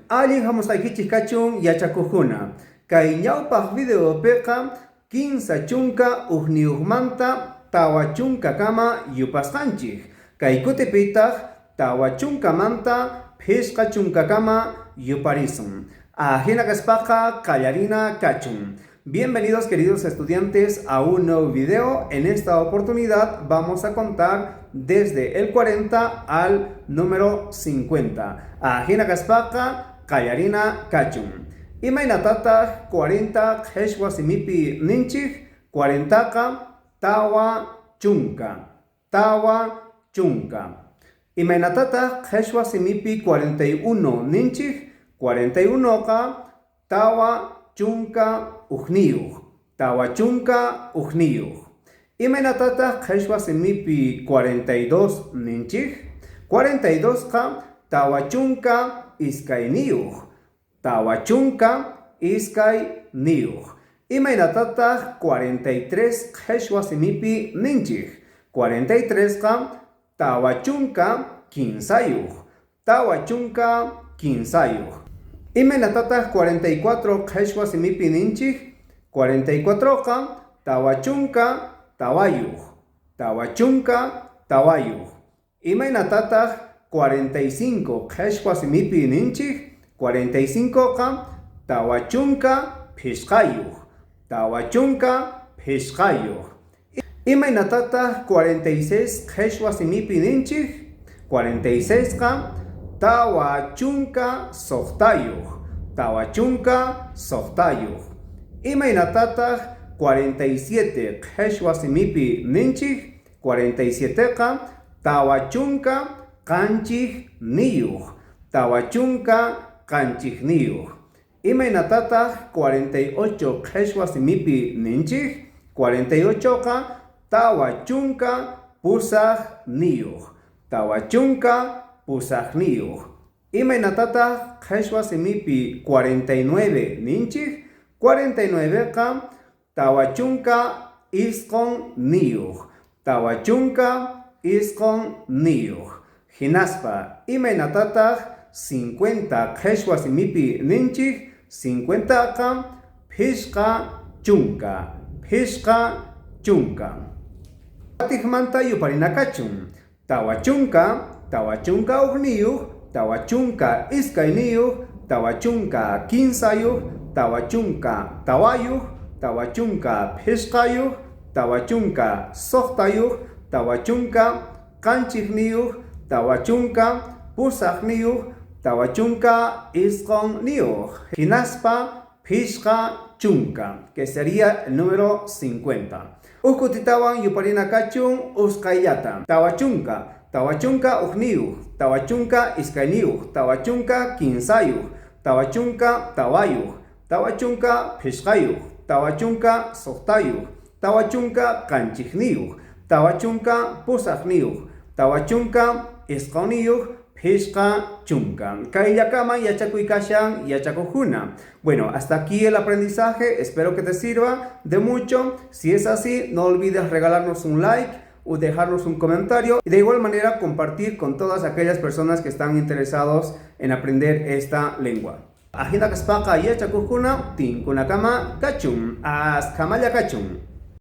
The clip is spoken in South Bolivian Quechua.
Allin hamusqaykichik kachun yachakukuna. Kay ñawpaq videopiqa 31manta 40kama yupasqanchik. Kay kutipitaq 40manta 50kama yuparisun. Ajina kaspaqa qallarina kachun. Bienvenidos, queridos estudiantes, a un nuevo video. En esta oportunidad vamos a contar desde el 40 al número 50. Ajina kaspaqa qallarina kachun. Imaynatataj 40 qheshwa simipi ninchik? 40qa 40, 40. Imaynatataj qheshwa simipi 41 ninchik? 41qa 41, 41. Imaynatataj qheshwa simipi 42 ninchik? 42qa 42, 42. Imaynatataj 43 qheshwa simipi ninchik? 43qa 43, 43. Imaynatataj 44 qheshwa simipi ninchik? 44qa 44, 44. Imaynatataj 45 qheshwa simipi ninchik? 45qa 45, 45. Imaynatataj 46 qheshwa simipi ninchik? 46qa 46, 46. Imaynatataj 47 qheshwa simipi ninchik? 47qa 47, 47. Imaynatataj 48 qheshwa simipi ninchik? 48qa 48, 48. Imaynatataj qheshwa simipi 49 ninchik? 49qa 49, 49. Hinaspa imaynatataj 50 qheshwa simipi ninchik? 50qa 50, 50. Watijmanta yuparina kachun. 40, 41, 42, 43, 44, 45, 46, 47, 48, 49. Hinaspa 50, que sería el número 50. Uj kutitawan yuparina kachun usqhayllata. 40, 41, 42, 43, 44, 45, 46, 47, 48, 49, 50. Kayllakaman yachakuy kashan yachakojkuna. Bueno, hasta aquí el aprendizaje. Espero que te sirva de mucho. Si es así, no olvides regalarnos un like o dejarnos un comentario y de igual manera compartir con todas aquellas personas que están interesados en aprender esta lengua. Ajina kaspaqa yachakojkuna tinkunakama kachun. Askhamalla kachun.